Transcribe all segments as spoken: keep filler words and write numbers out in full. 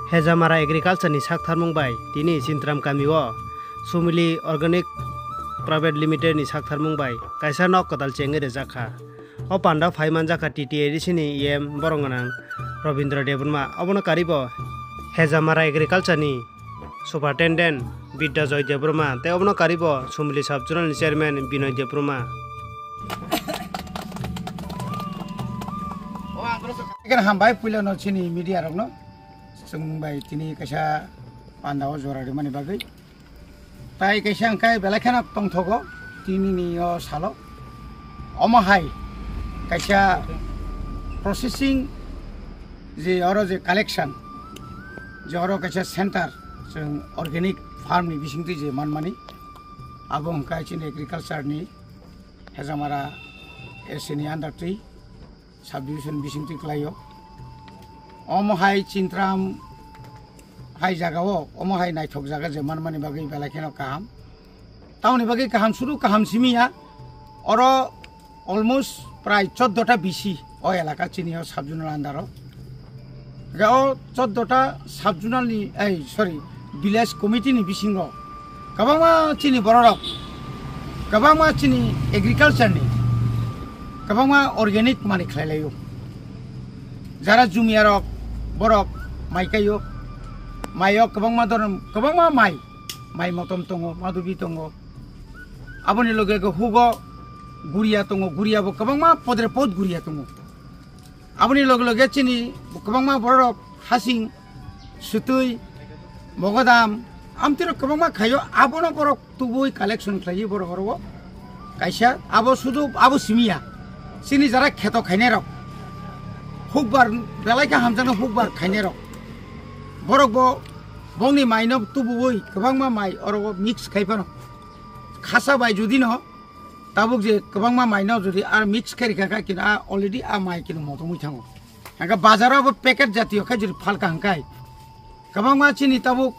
Hejamara Agriculture ni saktharmung bai tini Chintram kami o Sumili Organic Private Limited ni saktharmung bai kaisa nok kwtal chengwi rijak kha. O panda phai manjak kha T T A D C ni E M borok gwnang Robindra Debbarma, obono karibo Hejamara Agriculture ni Superintendent Bidya Joy Debbarma tei obono karibo Sumili Sub Zonal ni Chairman Binoy Debbarma. Hambai puila no chini media rok no chwng bai tini kaisa panda o jora rimani bagwi. Tai kaisa hwnkhe belai kheno tongthogo tinini o salo. Omo hai kaisa processing je oro je collection, je oro kaisa center, chwng organic farm ni bisingtwi je manmani, abo hwnkhe chini agriculture ni Hejamara A C ni under twi subdivision bisingtwi kwlaio. Omo hai Chintram hai jagao, omo hai naithok jaga je manmani bagwi belai kheno kaham. Tamoni bagwi kaham, sudu kaham simi ya. Oro almost prai chordo ta B C o elaka chini o sub zonal under o. Ga o chordo ta sub zonal ni, ei, sorry, village committee ni bisingo kwbangma chini bororok, kwbangma chini agriculture ni, kwbangma organic mani khlai laio. Jara jumia rok, borok mai kaio, mai o kwbangma doron, kwbangma mai, mai motom tongo, madubi tongo. Aboni loge loge hugo guria tongo, guria bo kwbangma podre pod guria tongo. Aboni loge loge chini kwbangma bororok hasing, sutui, mogodam, amtwirok kwbangma khaio, abono borok tubui collection khlaiwi borok oro o kaisa abo sudu abo simiya. Chini jara kheto khainairok, hukbar belai khe hamjakno hukbar khainairok, borok bo bongni maino tubuwi kwbangma mai oro o mix khai phano khasa bai judino tabuk je kwbangma maino jodi ar mix khe rikha kha kino a already a mai kino motomwi thango. Hingkhe bazaro abo packet jatiyo khe jodi phalka hingkhai kwbangma chini tabuk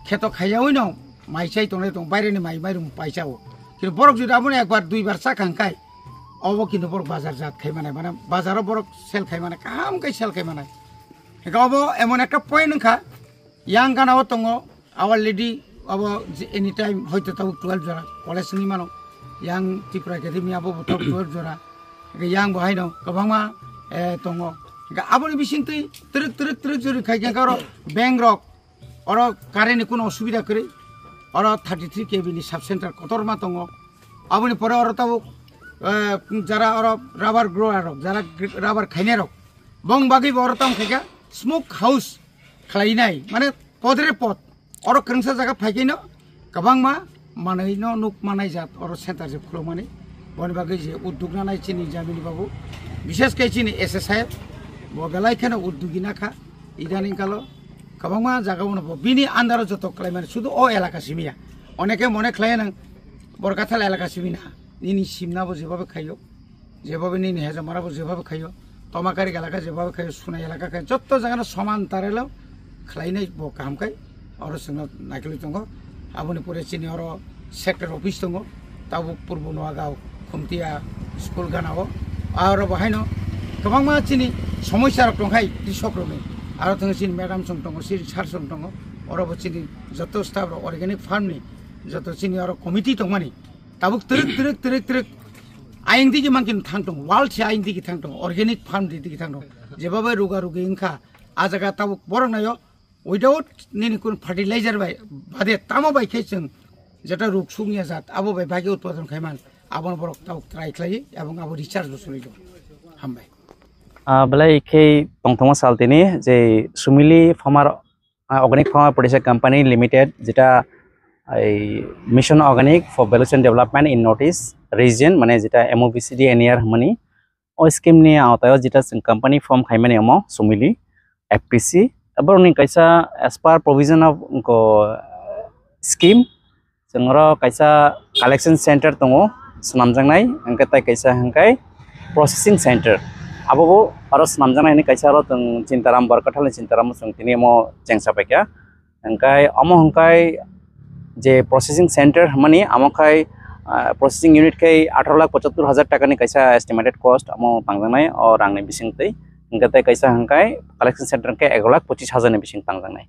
kheto khaiyawi no mai chai tongnai tong, baireni mai mairum paisa o. Kino borok jodi abono ekbar duibar chakha hingkhai obo kino borok bazar jat khai manai, mane bazaro borok sell khai manai, kaham khe sell khai manai. Hingkhe obo emon ekta point wngkha, yang gana o tongo, our lady abo je anytime hoito tabuk twelve jora college wngwi mano, yang Tripura Academy abo bo tabuk twelve jora, hingkhe yang bo haino kwbangma, eh, tongo. Hingkhe aboni bisingtwi twrwk twrwk twrwk jora khai khe oro bank rok, oro current ni kuno osubida kwrwi, oro thirty three K V ni sub center kotorma tongo. Aboni pore oro tabuk, eh, jara oro rubber grower rok, jara gr-, rubber khainai rok, bong bagwi bo oro tamo khaikha smoke house khlainai, mane podre pod. Oro kwrwngsa jaga phaikhaino kwbangma manwino nuk manai jat oro center je khulumani. Boni bagwi je udduk nanai chini Jamini babu, bishes khe chini S S I F, bo belai kheno uddugi nakha. Idaning kalo kwbangma jaga bono bo bini andaro joto khlaimani, sudu o elaka simiya. Oneke mone khlaiya nang Borkathal elaka simi na, nini simna bo jebhabe khaio. Jebhabe nini hejamara bo jebhabe khaio, Tomakari elaka jebhabe khaio, Sunai elaka khaio, jotto jagano soman tarelo khlainai bo kaham khai oro chwngno naikolwi tongo. Aboni pore chini oro sector office tongo, tabuk Purbo Noagao, Khumtia school ganao. Aro bo haino kwbangma chini somosya rok tongkhai krishok rokni. Aro thwngwi chini madam song tongo, chini sir song tongo, oro bo chini jotto staff rok organic farm ni jotto chini oro committee tongmani. Tabuk twrwk, twrwk, twrwk, twrwk. Ayang digi mangkin thang tong, world se ayang digi thang tong, organic farm di digi thang tong. Jeba bai ruga rugi wngkha, a jaga tabuk borok nayo, without nini kun fertilizer bai, bade tamo bai khe chwng jeta ruk sung ya jat, abo bai bagi utpadon khai man, abono borok tabuk try khlai, ebong abo research bo choli do. Hambai. Ah, belai khe tongthoma sal tini je Sumili Farmer, ah, Organic Farmer Producer Company Limited, jeta ei Mission Organic for Valuation Development in North East Region, mane jeta M O V C D N E R hwnmani, o scheme ni aotaio jeta chwng company form khaimani omo Sumili F P C. Borokni kaisa as per provision of ko scheme, chwng oro kaisa collection center tongo swnamjaknai, hwnkhe tai kaisa hwnkhe processing center. Abo bo aro swnamjaknai hwnwi kaisa aro chwng Chintaram, Barkathal ni Chintaram chwng tini omo chengsa paikha. Hwnkhe omo hwnkhe je processing center hwnmani, amo khai, ah, processing unit khai atharo lakh pochattor hajar taka ni kaisa estimated cost amo tangjaknai o rang ni bising twi. Hingke tei kaisa hingke collection center hingke ek lakh pochis hajar ni bising tangjaknai.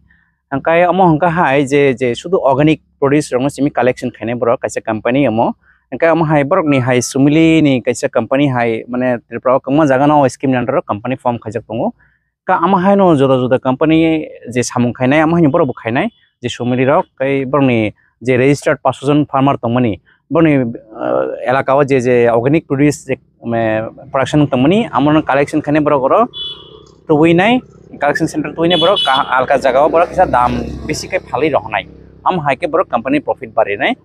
Hingke omo hingke hai je, je sudu organic produce rokno simi collection khainai borok kaisa company omo. Hingke omo hai borok ni hai Sumili ni kaisa company hai mane Tripura o kwbangma jaga no scheme ni under o company form khaijak tongo. Ka omo hai no juda juda company je samung khainai omo hai ni borok bo khainai je Sumili rok tei borok ni je registered paso jon farmer tongmani borok ni, ah, elaka o je, je organic produce je, me, production tongmani amo no collection khainai borok oro tubui nai collection center tubui nai borok ka-, alka jaga o borok kisa dam bisi khe phalwi rohonai. Omo hai khe borok company profit barinai.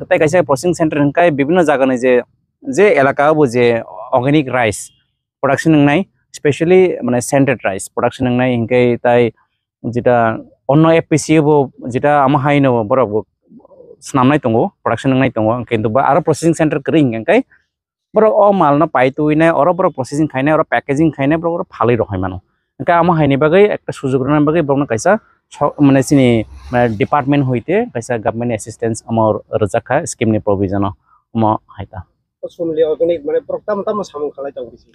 Tei kaisa processing center hingkai bibinno jaga ni je, je elaka o bo je organic rice production wngnai, specially mane scented rice production wngnai hingke tai jeta onno F P C bo jeta amo hai no borok bo swnamnai tongo, production wngnai tongo, kintu ba aro processing center kwrwi hingke borok o mal no pai twi nai, oro borok processing khainai, oro packaging khainai, borok oro phalwi rok hai mano. Hingke amo hai ni bagwi ekta sujuk rwna bagwi borok no kaisa so-, mane chini, mane department hoite kaisa government assistance amo rwjak kha scheme ni provision o, omo hai ta. O Sumili organic mane borok tamo tamo samung khalai tong bisi.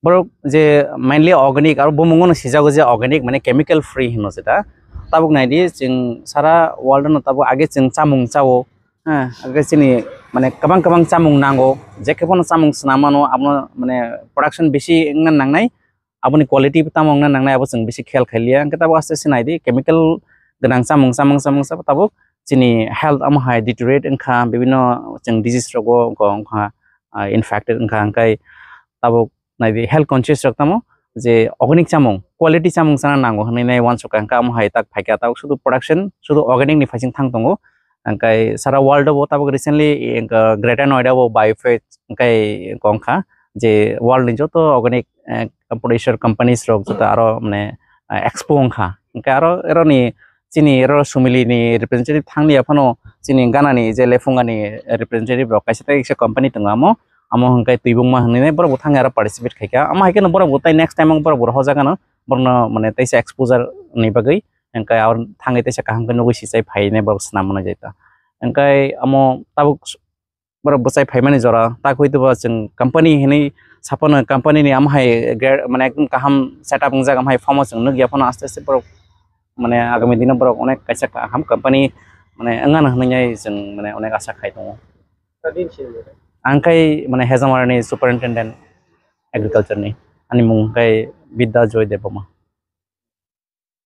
Borok je mainly organic aro bumung no sijago je organic mane chemical free hino jeta. Tabuk naidi chwng sara world no tabuk age chwng chamung chao. Ha, age chini mane kwbang kwbang chamung nango. Je khe bono chamung swnam mano abono mane production bisi wngna nangnai. Aboni quality tamo wngna nangnai abo chwng bisi khel khailiya. Hingke tabuk aste aste naidi chemical gwnang chamung, chamung, chamung, chamung tabuk chini health amo hai deteriorate wngkha, bibinno chwng disease rogo wngkha, ah, infected wngkha, hingke tabuk naidi health conscious rok tamo je organic chamung, quality chamung chana nango hinui nai uansukha, hingke amo hai tak phaikha, tabuk sudu production, sudu organic ni phaising thang tongo, hingke sara world o bo tabuk recently, hingke Greater Noida o Biophage hingke wngkha je world ni joto organic, eh, producer companies rok joto aro mane, eh, expo wngkha, hingke aro ero ni chini ero Sumili ni representative thanglia phano chini Ghana ni je Lefunga ni representative rok kaisa tei kaisa company tongo amo, amo hingke Tuibongma hinui borok bo thangwi aro participate khaikha, amo hai kheno borok bo tei next time o borok bo rohorjak gano borokno mane teisa exposure ni bagwi hingke aro thangwi teisa kaham khe nugwi sichai phainai borok swnam mano jeta hingke amo tabuk borok bwchai phaimani jora, tak hoi tongbo chwng company hinui saphano company ni amo hai gra-, mane ekdum kaham setup wngjak, amo hai form o chwng nukya phano aste aste borok mane agami dino borok onek kaisa kaham company mane wngmano hinui chwng mane onek asa khai tongo. Tadin sini. Ang khai mane Hejamara ni superintendent agriculture ni, ani mung khai Bidya Joy Debbarma.